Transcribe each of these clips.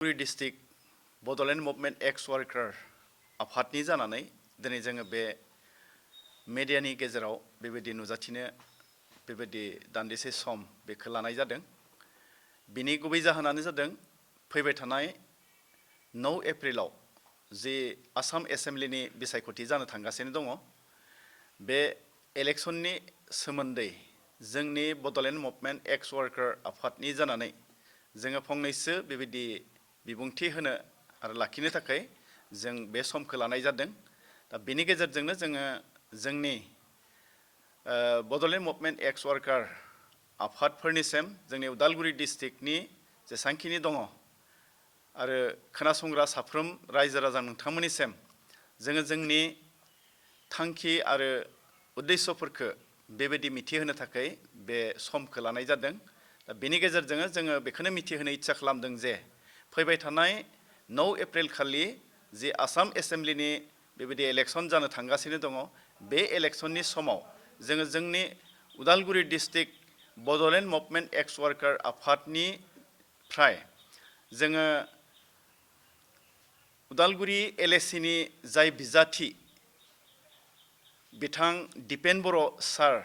Udalguri district Bodoland movement एक्स वार्कार आफादनि जानानै दिनै जोङो बे मेडियानि गेजेराव बेबायदि नुजाथिनो बेबायदि दान्दिसे सम बेखौ लानाय जादों। बिनि गुबै जाहोनानो जादों फैबाय थानाय 9 एप्रिलाव जे आसाम एसेम्ब्लिनि बिसायख'थि जानो थांगासिनो दङ। बे इलेक्सननि सोमोन्दै जोंनि बड'लेण्ड मुभमेन्ट एक्स वार्कार आफादनि जानानै जोङो फंनैसो बेबायदि बिबुंथि होनो आरो लाखिनो थाखाय जों बे समखौ लानाय जादों। दा बेनि गेजेरजोंनो जोङो जोंनि बड'लेण्ड मुभमेन्ट एक्स वार्कार आफादफोरनिसिम जोंनि उदालगुरि डिस्ट्रिक्टनि जेसांखिनि दङ आरो खोनासंग्रा साफ्रोम रायजो राजा नोंथांमोननिसिम जोङो जोंनि थांखि आरो उद्देश्यफोरखौ बेबायदि मिथिहोनो थाखाय बे समखौ लानाय जादों। दा बेनि गेजेरजों जोङो बेखौनो मिथिहोनो इच्छा खालामदों जे फैबाय थानाय 9 एप्रिल खालि जि आसाम एसेम्ब्लिनि बेबायदि इलेक्सन जानो थांगासिनो दङ, बे इलेक्सननि समाव जोङो जोंनि उदालगुरि डिस्ट्रिक्ट बड'लेण्ड मुभमेन्ट एक्स वार्कार आफादनिफ्राय जोङो उदालगुरि एलएसिनि जाय बिजाथि बिथां दिपेन बर' सार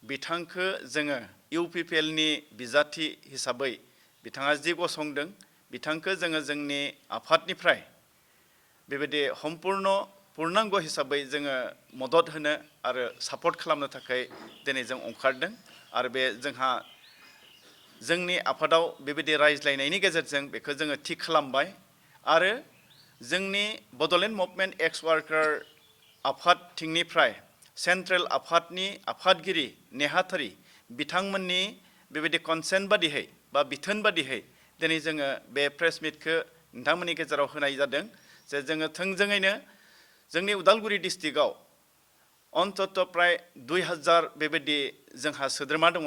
बिथांखौ जोङो इउपिपिएलनि बिजाथि हिसाबै बिथाङा जि गसंदों बिथांखौ जोङो जोंनि आफादनिफ्राय बेबायदि पूर्णांग हिसाबै जोङो मदद होनो आरो सापर्ट खालामनो थाखाय दिनै जों ओंखारदों। आरो बे जोंहा जोंनि आफादाव बेबायदि रायज्लायनायनि गेजेरजों बेखौ जोङो थि खालामबाय आरो जोंनि बड'लेण्ड मुभमेन्ट एक्स वार्कार आफादथिंनिफ्राय सेन्ट्रेल आफादनि आफादगिरि नेहाथारि बिथांमोननि बेबायदि कनसेन्ट बादिहै बा बिथोन बादिहै दिनै जोङो बे प्रेस मिटखौ नोंथांमोननि गेजेराव होनाय जादों जे जोङो थोंजोङैनो जोंनि उदालगुरि डिस्ट्रिक्टआव अन्तत प्राय 2000 बेबायदि जोंहा सोद्रोमा दङ।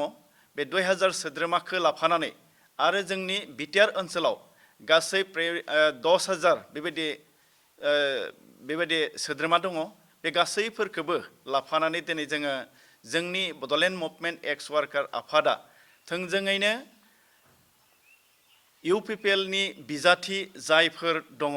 बे 2000 सोद्रोमाखौ लाफानानै आरो जोंनि बिटिआर ओनसोलाव गासै 10,000 बेबायदि सोद्रोमा दङ। बे गासैफोरखौबो लाफानानै दिनै जोङो जोंनि बड'लेण्ड मुभमेन्ट एक्स वार्कार आफादा थोंजोङैनो इउपिपिएलनि बिजाथि जायफोर दङ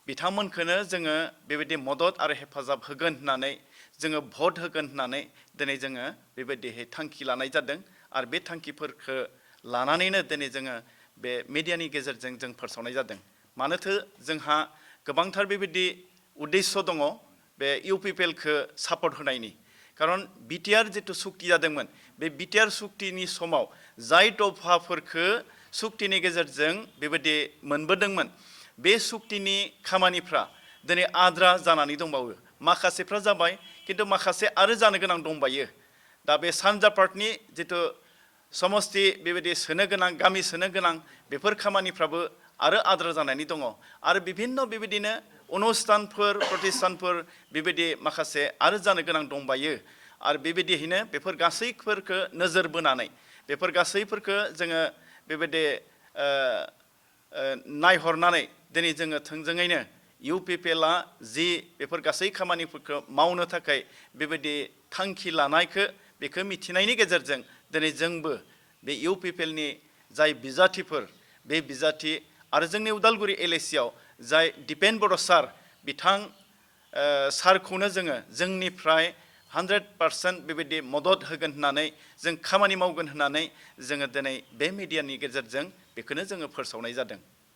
बिथांमोनखौनो जोङो बेबायदि मदद आरो हेफाजाब होगोन होननानै जोङो भट होगोन होननानै दिनै जोङो बेबायदिहै थांखि लानाय जादों। आरो बे थांखिफोरखौ लानानैनो दिनै जोङो बे मिडियानि गेजेरजों जों फोसावनाय जादों। मानोथो जोंहा गोबांथार बेबायदि उद्देश्य दङ बे इउपिपिएलखौ सापर्ट होनायनि। खारन बिटिआर जिथु सुक्ति जादोंमोन बे बिटिआर सुक्तिनि समाव जाय दफाफोरखौ सुक्तिनि गेजेरजों बेबायदि मोनबोदोंमोन बे सुक्तिनि खामानिफ्रा दिनै आद्रा जानानै दंबावो। माखासेफ्रा जाबाय खिन्थु माखासे आरो जानो गोनां दंबायो। दा बे सानजा पार्टनि जिथु समस्ति बेबायदि सोनो गोनां गामि सोनो गोनां बेफोर खामानिफ्राबो आरो आद्रा जानानै दङ। आरो बिभिन्न बेबायदिनो अनुस्थानफोर प्रतिष्ठानफोर बेबायदि माखासे आरो जानो गोनां दंबायो। आरो बेबायदियैनो बेफोर गासैफोरखौ नोजोर बोनानै बेफोर गासैफोरखौ जोङो बेबायदि नायहरनानै दिनै जोङो थोंजोङैनो इउपिपिएलआ जि बेफोर गासै खामानिफोरखौ मावनो थाखाय बेबायदि थांखि लानायखौ बेखौ मिथिनायनि गेजेरजों दिनै जोंबो बे इउपिपिएलनि जाय बिजाथिफोर बे बिजाथि आरो जोंनि उदालगुरि एलएसियाव जाय दिपेन बर' सार बिथां सारखौनो जोङो जोंनिफ्राय 100% बेबायदि मदद होगोन होननानै जों खामानि मावगोन होननानै जोङो दिनै बे मिडियानि गेजेरजों बेखौनो जोङो फोसावनाय जादों।